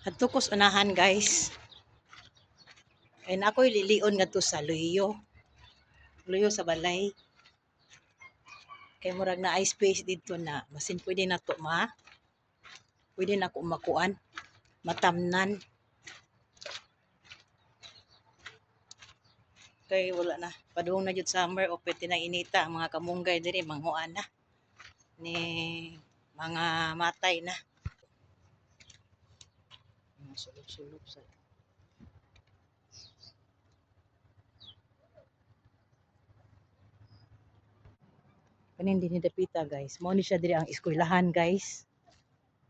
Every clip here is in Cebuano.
Adto ko sa unahan, guys. Kay na ako'y lilion ngadto sa luyo. Luyo sa balay. Kay murag naay space didto na basin pwede na to ma. Pwede na ko makuan, matamnan. Kay wala na. Padung na jud summer o pwede na inita ang mga kamunggay diri manguan na ni mga matay na. Mga sulop-sulop sa kanin din ni dapita, guys. Mao ni siya diri ang eskwelahan, guys.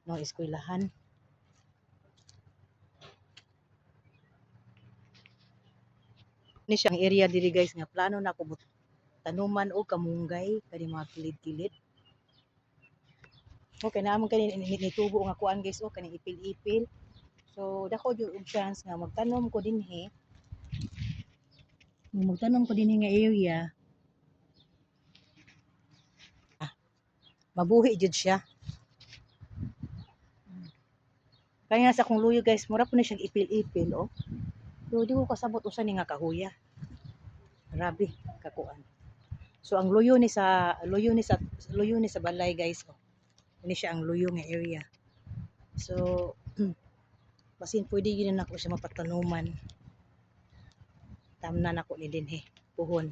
No, eskwelahan. Ni siya ang area diri, guys, nga plano na ko tanuman og kamunggay kani mga kilid-kilid. Okay na among kani nitubo nga kuan, guys, oh, kaning ipil-ipil. So dako jud og chance nga magtanom ko dinhi. Magtanom ko dinhi nga area. Ah, mabuhi jud siya. Kaya sa akong luyo, guys, mura po na siyang ipil-ipil, oh. Pero di ko kasabot usa ni nga kahuya. Grabe kakuan. So ang luyo ni sa balay, guys, oh. Ini siya ang luyo nga area. So basin pwede gyud na nako siya mapatanuman. Tamnan nako ni dinhi puhon.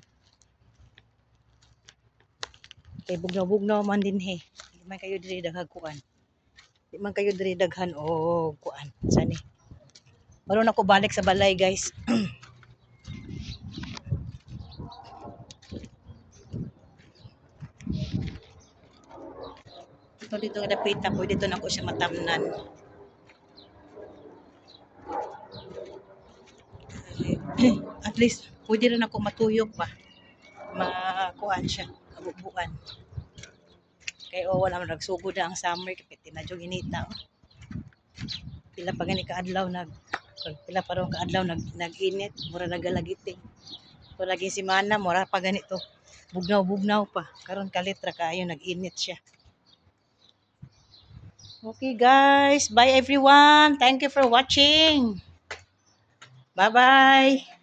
Kay bugnaw-bugnaw man dinhi. Di man kayo diri daghang kuan. Di man kayo diri daghan og kuan. Sani. Maron ako balik sa balay, guys. Ito dito nga dapita, pwede to nako siya matamnan. At least pwede rin ako matuyok ba. Makuan siya, kabubuan. Kay oh, wala man nagsugod na ang summer kapit na jud inita. Oh. Pila pa gani kaadlaw nag pila pa ron kaadlaw nag nag-init, mura nagalagiting. So lagi semana mura pa ganito. Bugnaw-bugnaw pa. Karon kalit ra kaayo nag-init siya. Okay guys, bye everyone. Thank you for watching. Bye-bye.